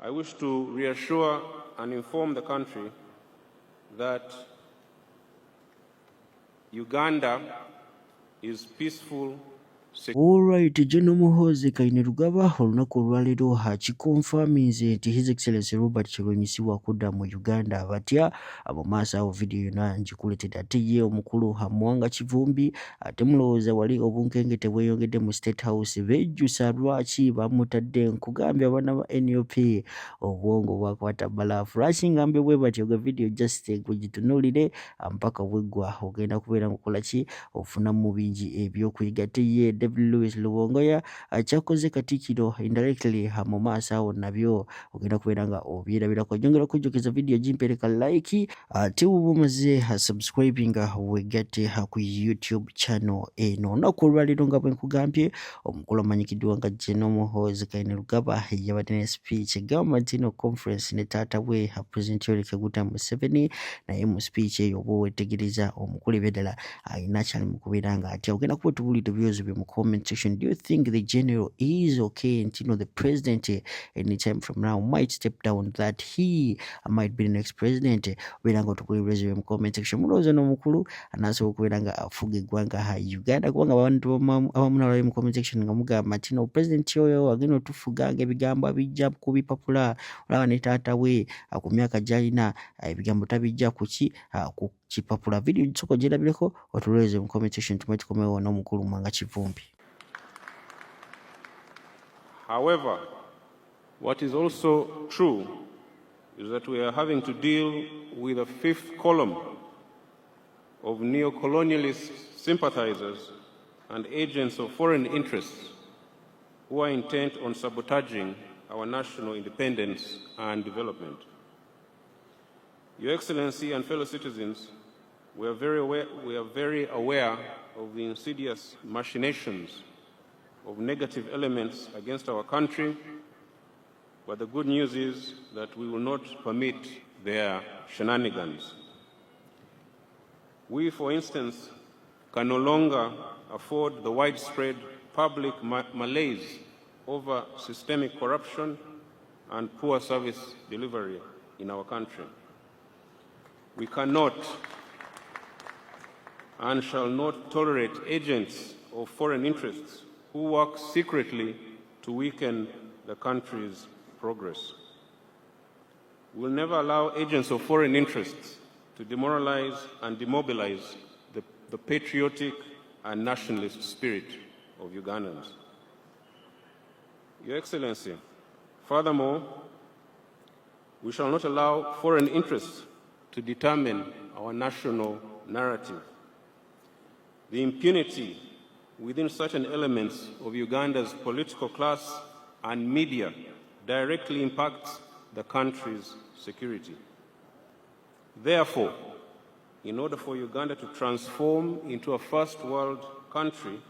I wish to reassure and inform the country that Uganda is peaceful. Alright, General Muhoozi Kainerugaba olunaku olwaleero akikonfaminze nti His Excellency Robert Kyagulanyi si wakudda mu Uganda. Batya mu maaso awo, vidiyo yonna ngikuleetedde. Ate ye omukulu Muwanga Kivumbi, ate mulowooza wali obunkenge tebweyongedde mu State House? Bejjusa lwaki bamutadde. Nkugambye, abaana ba NUP obwongo bwakwata balaafu. Lwaki ngambye bwe batyo? Gwe vidiyo just gwe gitunuulire mpaka bweggwa, ogenda kubeera ngaokola ki, ofunamu bingi ebyokuyiga. Ate ye David Lewis Rubongoya akyakoze Katikkiro indirectly, mu maaso awo nabyo ogenda kubeera nga obyerabirako. Nyongera okujjukiza, vidiyo gimpereka like, ate wuba omaze subscribinga, wegatte ku YouTube channel eno. Olunaku olwaleero, nga bwe nkugambye, omukulu amanyikiddwa nga General Muhoozi Kainerugaba yabadde ne speech egamba nti no conference ne taata we, President Yoweri Kaguta Museveni. Naye mu speech eyo oba wetegereza, omukulu ebyaddala alina kyali mu kubeera nga atya. Ogenda kuba otubuulidde ebirowoozo bye mu comment section. Do you think the general is okay, nti no, the president anytime from now might step down, that he might be the next president? Obeera nga otubuulira ebirowoozo bye mu comment section. Mulowooza n'omukulu anaasobola okubeera nga afuga eggwanga ha Uganda? Kubanga abantu abamu nalabye mu comment section nga mugamba nti no, president oyo agenda otufuga nga ebigambo abijja ku bipapula. Olaba ne taata we ku myaka gy'alina, ebigambo tabijja kuki, ku kipapula. Vidiyo gisooka ogyerabireko, otulowooleze mu comment section, tumwe tukomewo n'omukulu Muwanga Kivumbi. However, what is also true is that we are having to deal with a fifth column of neo-colonialist sympathizers and agents of foreign interests who are intent on sabotaging our national independence and development. Your Excellency and fellow citizens, we are very aware of the insidious machinations of negative elements against our country, but the good news is that we will not permit their shenanigans. We, for instance, can no longer afford the widespread public malaise over systemic corruption and poor service delivery in our country. We cannot and shall not tolerate agents of foreign interests who work secretly to weaken the country's progress. We will never allow agents of foreign interests to demoralize and demobilize the patriotic and nationalist spirit of Ugandans. Your Excellency, furthermore, we shall not allow foreign interests to determine our national narrative. The impunity within certain elements of Uganda's political class and media directly impacts the country's security. Therefore, in order for Uganda to transform into a first world country,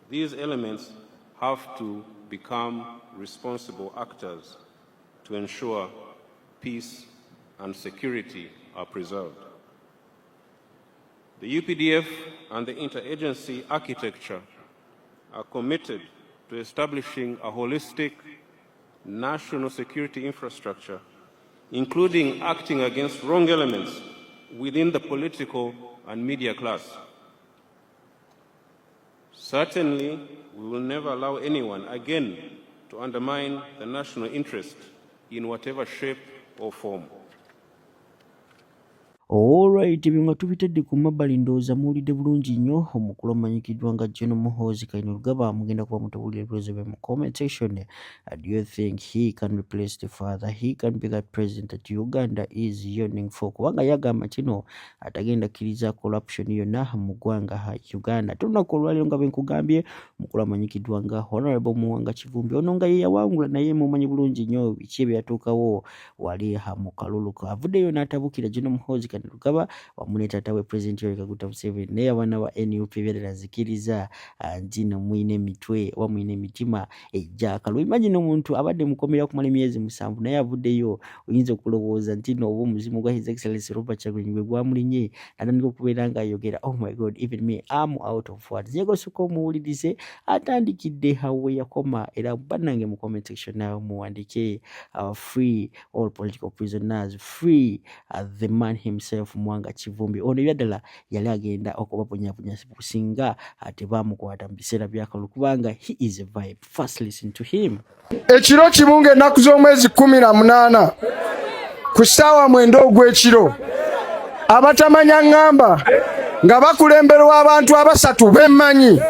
these elements have to become responsible actors to ensure peace and security are preserved. The UPDF and the interagency architecture are committed to establishing a holistic national security infrastructure, including acting against wrong elements within the political and media class. Certainly, we will never allow anyone again to undermine the national interest in whatever shape or form. Alright, ebyo nga tubitadde ku mabbali, ndowooza muwulidde bulungi nnyo omukulu amanyikiddwa nga General Muhoozi Kainerugaba. Mugenda kuba mutubuulira ebirowoozo bye mu comment section. Do you think he can replace the father? He can be that president that Uganda is yearning for? Kubanga yagamba kino, atagenda kkiriza corruption yonna mu ggwanga Uganda. Ate olunaku olwaleero, nga bwe nkugambye, omukulu amanyikiddwa nga Honorable Muwanga Kivumbi, ono nga ye yawangula, naye mumanyi bulungi nnyo biki ebyatuukawo wali mu kalulu. Avuddeyo n'atabukira General Muhoozi. Kainerugaba wamu ne taata we President Yoweri Kaguta Museveni. Naye abaana ba NUP ebyadala nzikiriza nti no muyina emitwe oba muyina emitima egyakalu. Imagine omuntu abadde mukomera okumala emyezi 7 naye avuddeyo, oyinza okulowooza nti no oba omuzimu gwa His Excellency Robert Kyagulanyi gwe gwamulinye natandika okubeera ng'ayogera. Oh my God, even me, am out of words. Njagala osooka omuwulirize atandikidde awo we yakoma, era bannange mu comment section nawe muwandike free all political prisoners, free the man himself Muwanga Kivumbi. Ono ebyaddala yali agenda okubabonyabonya singa tebamukwata mu biseera byakalulu, kubanga he is a vibe. First listen to him. Ekiro kimu ng'ennaku z'omwezi 18 ku ssaawa 9 ogw'ekiro, abatamanya ŋŋamba nga bakulemberwa abantu abasatu bemmanyi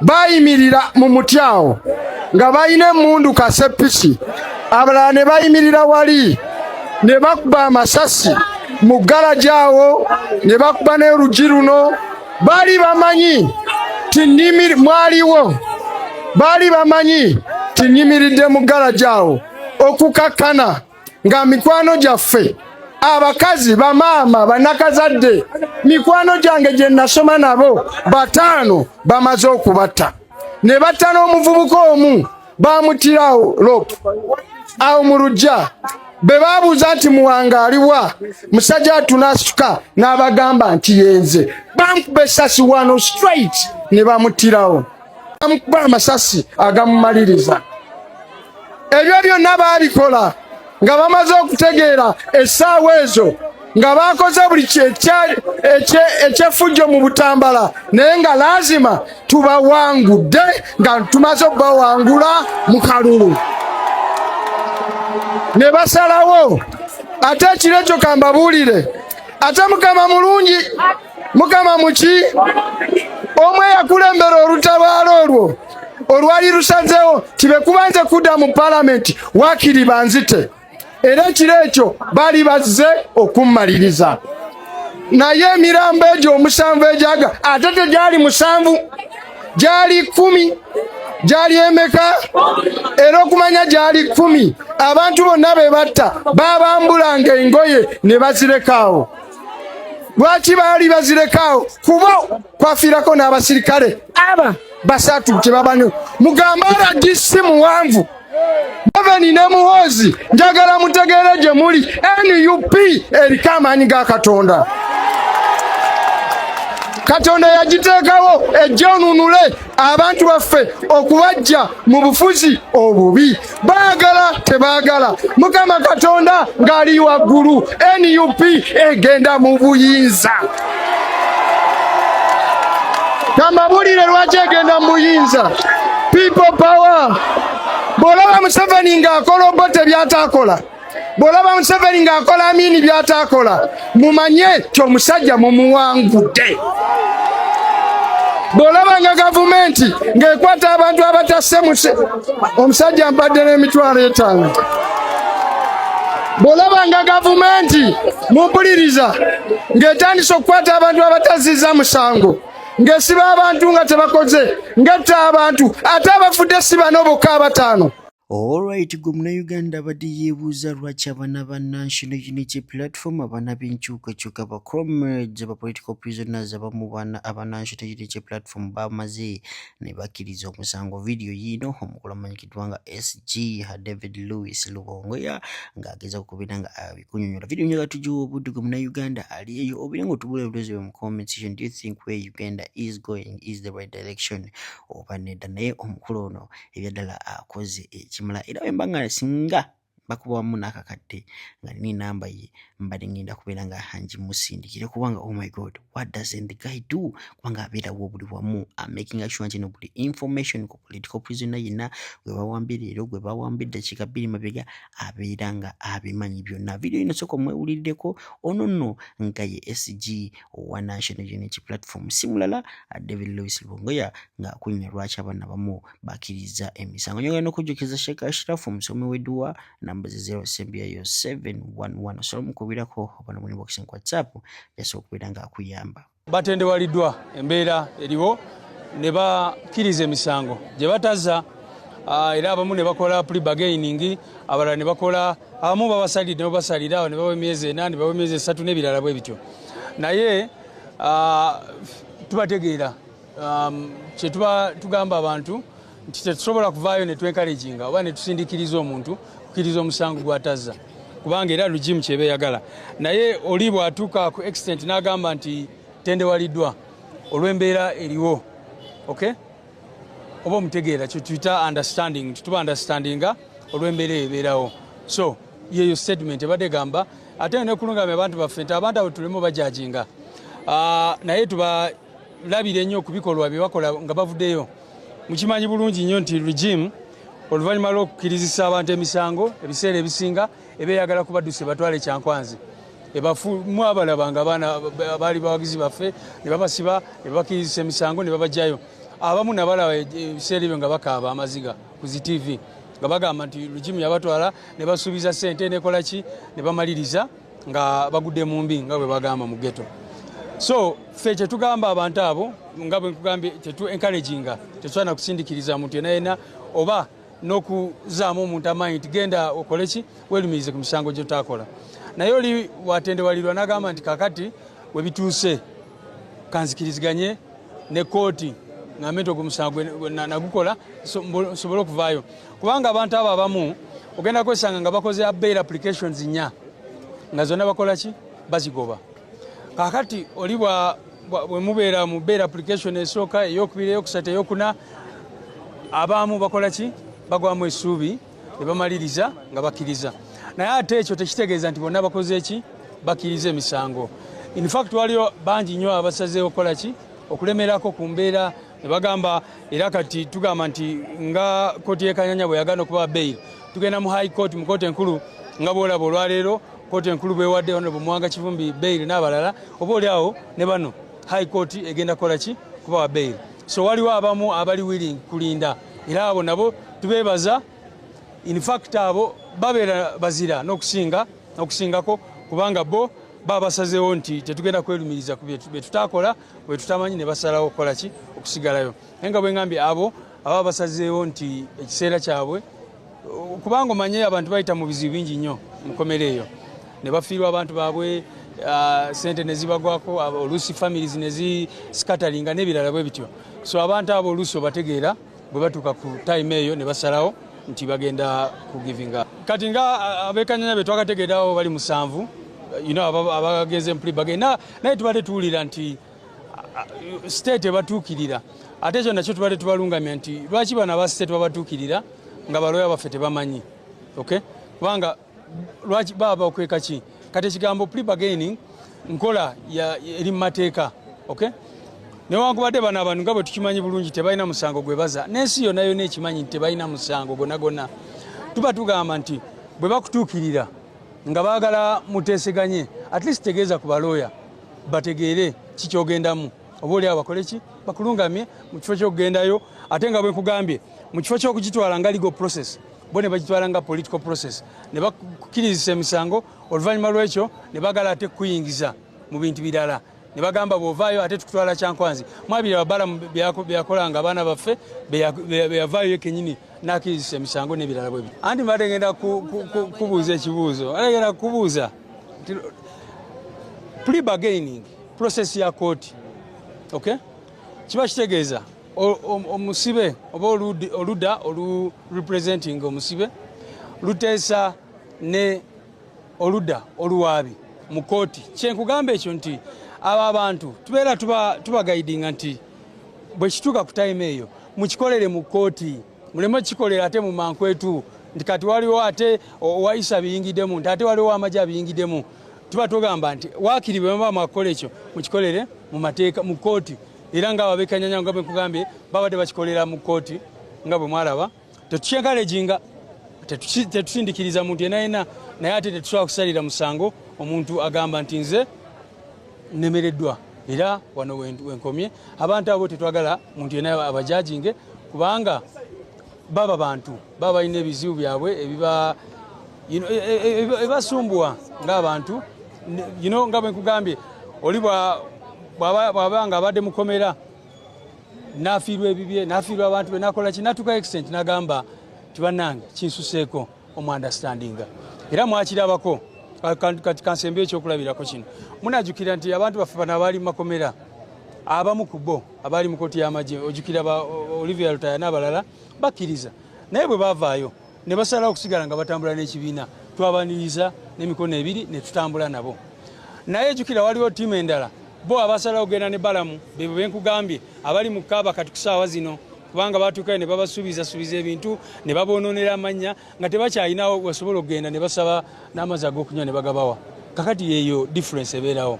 bayimirira mu muti awo nga balina emmundu kasepiki, abalala ne bayimirira wali ne bakuba amasasi mu ggalagi awo ne bakuba n'oluggi luno. Baali bamanyi ti mwaliwo, baali bamanyi ti nnyimiridde mu ggalagi awo okukakkana nga mikwano gyaffe abakazi, bamaama, bannakazadde, mikwano gyange gye nasoma nabo 5 bamaze okubatta, ne batta n'omuvubuka omu bamuttirawo lop awo mu luggya. Be baabuuza nti Muwanga aliwa, musajja wattu n'asituka n'abagamba nti yenze. Bamukuba essasi wano straight ne bamuttirawo, bamukuba amasasi agamumaliriza. Ebyo byonna baabikola nga bamaze okutegeera essaawa ezo nga bakoze buli ekyefujjo mu Butambala, naye nga laazima tubawangudde nga tumaze okubawangula mu kalulu ne basalawo. Ate ekiro ekyo kambabuulire, ate Mukama mulungi, Mukama muki omu eyakulembera olutabaalo olwo olwali lusazeewo tibekuba nze kudda mu paalamenti waakiri banzite, era ekiro ekyo baali bazze okummaliriza. Naye emirambo egyo 7 egyaga ate tegyali 7, gyali 10. Gyali emeka? Era okumanya gyali 10, abantu bonna be batta babambulanga engoye ne bazirekaawo. Lwaki baali bazirekaawo? Kuba kwafiirako n'abasirikale aba 3 tebabano. Mugambe RDC muwanvu Museveni ne Muhoozi, njagala mutegeere gye muli, NUP eriko amaanyi ga Katonda. Katonda yagiteekawo ejje onunule abantu baffe okubajja mu bufuzi obubi. Baagala tebaagala, Mukama Katonda ng'ali waggulu, NUP egenda mu buyinza. Kamabulire lwaki egenda mu buyinza. People power. Bw'olaba Museveni ng'akola Obote by'ataakola, bw'olaba Museveni ng'akola Amini by'ataakola, mumanye ti omusajja mumuwangudde. Bw'olaba nga gavumenti ng'ekwata abantu abatasse, omusajja mpadde n'50,000. Bw'olaba nga gavumenti, mumpuliriza, ng'etandise okukwata abantu abatazizza musango, ng'esiba abantu nga tebakoze, ng'etta abantu, ate abafudde si bano bokka 5. Alright, gwe Munnayuganda abadde yeebuuza lwaki abaana ba National Unity Platform, abaana b'enkyukakyuka, ba comrades, ba political prisoners abamu bana aba National Unity Platform bamaze ne bakkiriza omusango. Vidiyo yiino omukulu amanyikiddwa nga SG David Lewis Rubongoya ng'agezaako okubeera nga abikunyonyola. Vidiyo nyaga tugiwa obudde gwe Munnayuganda ali eyo obeere ng'otubuulira ebibuuzo byo mu comment section. Do you think where Uganda is going is the right direction oba nedda? Naye omukulu ono ebyaddala akoze ekimala, era bwe mba nga singa bakuba wamu n'akakadde nga nina enamba ye, mbadde ngenda kubeera nga ngimusindikire, kubanga oh my God, what doesn't the guy do? Kubanga abeerawo buli wamu making sure nti no buli information ku political prisoner yenna gwe bawambye leero, gwe bawambye eddakiika 2 mabega, abeera nga abimanyi byonna. Vidiyo ino sooka omwewuliriddeko. Ono nno nga ye SG owa National Unity Platform, si mulala David Lewis Rubongoya, ng'akunyumya lwaki abaana bamu bakkiriza emisango. Nyongera n'okujjukiza Sheikh Ashraf, omusomi w'edduwa, namba ze 0 sembyayo 711, osobola omukubirako oba nomu inbox ku WhatsApp, yasobola okubeera ng'akuyamba. Batendewaliddwa embeera eriwo ne bakkiriza emisango gye batazza. Era abamu ne bakola plea bargaining, abalala ne bakola, abamu babasalidde ne babasalira awo ne bawa emyezi 4, ne bawa emyezi 3 n'ebirala bwe bityo. Naye tubategeera. Kye tuba tugamba abantu nti tetusobola kuvaayo ne twencouraginga oba ne tusindikiriza omuntu kukkiriza omusango gw'atazza, kubanga era regime kyeba eyagala. Naye oli bw'atuuka ku extent n'agamba nti tendewaliddwa olw'embeera eriwo, okay, oba omutegeera, kye tuyita understanding, nti tuba understandinga olw'embeera eyo ebeerawo. So yeyo statement ebadde egamba, ate nekulungamya abantu baffe nti abantu abo tuleme bajajinga, naye tubalabire nnyo ku bikolwa bye bakola nga bavuddeyo. Mukimanyi bulungi nnyo nti regime oluvannyuma lw'okukkirizisa abantu emisango, ebiseera ebisinga eba eyagala kubaddusa batwale Kyankwanzi. Mwabalabanga abaana baali bawagizi baffe ne babasiba ne babakkirizisa emisango ne babajjayo. Abamu nabalaba ebiseera ebyo nga bakaaba amaziga ku zi TV nga bagamba nti regime yabatwala ne basuubiza ssente nekola ki, ne bamaliriza nga bagudde mu mbi nga bwe bagamba mu ghetto. So ffe kyetugamba abantu abo, nga bwe nkugambye, tetu encouraginga, tetusaana kusindikiriza muntu yenna yenna oba n'okuzaamu omuntu amaanyi nti genda okole ki, weerumirize ku misango gy'otaakola. Naye oli watendewalirwa n'agamba nti kakati we bituuse kanzikiriziganye ne kooti ngambe nti ogwo musango nagukola nsobole okuvaayo. Kubanga abantu abo abamu ogenda kwesanga nga bakoze bail applications 4 nga zonna bakola ki, bazigoba. Kakati oli bwe mubeera mu bail application esooka, eyokubiri, eyokusatu, eyokuna, abamu bakola ki, bagwamu essuubi ne bamaliriza nga bakkiriza. Naye ate ekyo tekitegeeza nti bonna bakoze ki, bakkiriza emisango. In fact waliwo bangi nnyo abasazeewo okukola ki, okulemerako ku mbeera ne bagamba. Era kati tugamba nti nga kooti y'e Kanyanya bwe yagaana okubawa bail, tugenda mu high court, mu kooti enkulu, nga bw'olaba olwaleero kooti enkulu bwewadde Honorable Muwanga Kivumbi bail n'abalala, oba oli awo ne bano high court egenda kukola ki, kubawa bail. So waliwo abamu abali willing kulinda, era abo nabo tubeebaza. In fact abo babeera bazira n'okusingako, kubanga bo baba basazeewo nti tetugenda kwerumiriza ku bye tutaakola, bwe tutamanyi, ne basalawo okukola ki, okusigalayo. Naye nga bwe ngambye, abo ababa basazeewo nti ekiseera kyabwe, kubanga omanye abantu bayita mu bizibu bingi nnyo mukomera eyo, ne bafiirwa abantu baabwe, sente ne zibagwako, oluusi families ne ziscatteringa n'ebirala bwe bityo. So abantu abo oluusi obategeera bwe batuuka ku time eyo ne basalawo nti bagenda kugivinga. Kati nga ab'e Kanyanya be twakategeerawo bali 7, abagenze mu plea bargain, naye tubadde tuwulira nti state ebatuukirira. Ate ekyo nakyo tubadde tubalungamya nti lwaki bano aba state babatuukirira nga balooya baffe tebamanyi, okay? Kubanga lwaki baba bakweka ki? Kati ekigambo plea bargaining nkola eri mu mateeka, okay? Newankubadde bano abantu nga bwe tukimanyi bulungi tebalina musango gwe baza, n'ensi yonna yonna ekimanyi nti tebalina musango gonna gonna, tuba tugamba nti bwe bakutuukirira nga baagala muteeseganye, at least tegeeza ku balooya bategeere kikyogendamu, oba oli awo bakole ki, bakulungamye mu kifo ky'okugendayo. Ate nga bwe nkugambye, mu kifo ky'okugitwala nga legal process, bo ne bagitwala nga political process, ne bakukkirizisa emisango. Oluvannyuma lw'ekyo ne bagala ate kukuyingiza mu bintu birala, ne bagamba bw'ovaayo ate tukutwala Kyankwanzi. Mwabiri ababalamu byakolanga abaana baffe beyavaayo kenyini n'akkirizisa emisango n'ebirala bwe bityo. Anti mbadde ngenda kubuuza ekibuuzo, mbadde ngenda kubuuza nti plea bargaining process ya kooti, okay, kiba kitegeeza omusibe oba oludda olu representing omusibe luteesa ne oludda oluwaabi mu kooti. Kyenkugamba ekyo nti abo abantu tubeera tubaguidinga nti bwe kituuka ku time eyo mukikolere mu kooti, muleme kikolera ate mu mankwetu nti kati waliwo ate owayisa biyingiddemu, nti ate waliwo amagye abiyingiddemu. Tuba tugamba nti waakiri bwe muba mwakukola ekyo mukikolere mu mateeka mu kooti. Era nga ab'e Kanyanya nga bwe nkugambye babadde bakikolera mu kooti nga bwe mwalaba. Tetukyencouraginga, tetusindikiriza muntu yenna yenna, naye ate tetusobola kusalira musango omuntu agamba nti nze nemereddwa era wano wenkomye. Abantu abo tetwagala muntu yenna abajudginge, kubanga baba bantu baba balina ebizibu byabwe ebiba ebasumbuwa ng'abantu. Nga bwe nkugambye, oli bw'aba nga abadde mukomera N'afiirwa ebibye, n'afiirwa abantu be, n'akola ki, n'atuuka extent n'agamba ti bannange kinsuseeko omuunderstandinga. Era mwakirabako kati kansembe ekyokulabirako kino. Munajjukira nti abantu baffe bano abaali mu makomera, abamu ku bo abaali mu kooti y'amagye, ojjukira ba Olivia Lutaya n'abalala, bakkiriza, naye bwe bavaayo ne basalawo okusigala nga batambula n'ekibiina. Twabaniriza n'emikono ebiri ne tutambula nabo. Naye jjukira waliwo ttiimu endala, bo abasalawo okugenda ne Balamu, bebo benkugambye abali mu kaaba kati ku saawa zino, kubanga batuukayo ne babasuubizasuubiza ebintu ne babonoonera amannya nga tebakyalinawo wasobola okugenda ne basaba n'amazzi ag'okunywa ne bagabawa. Kakati yeeyo difference ebeerawo.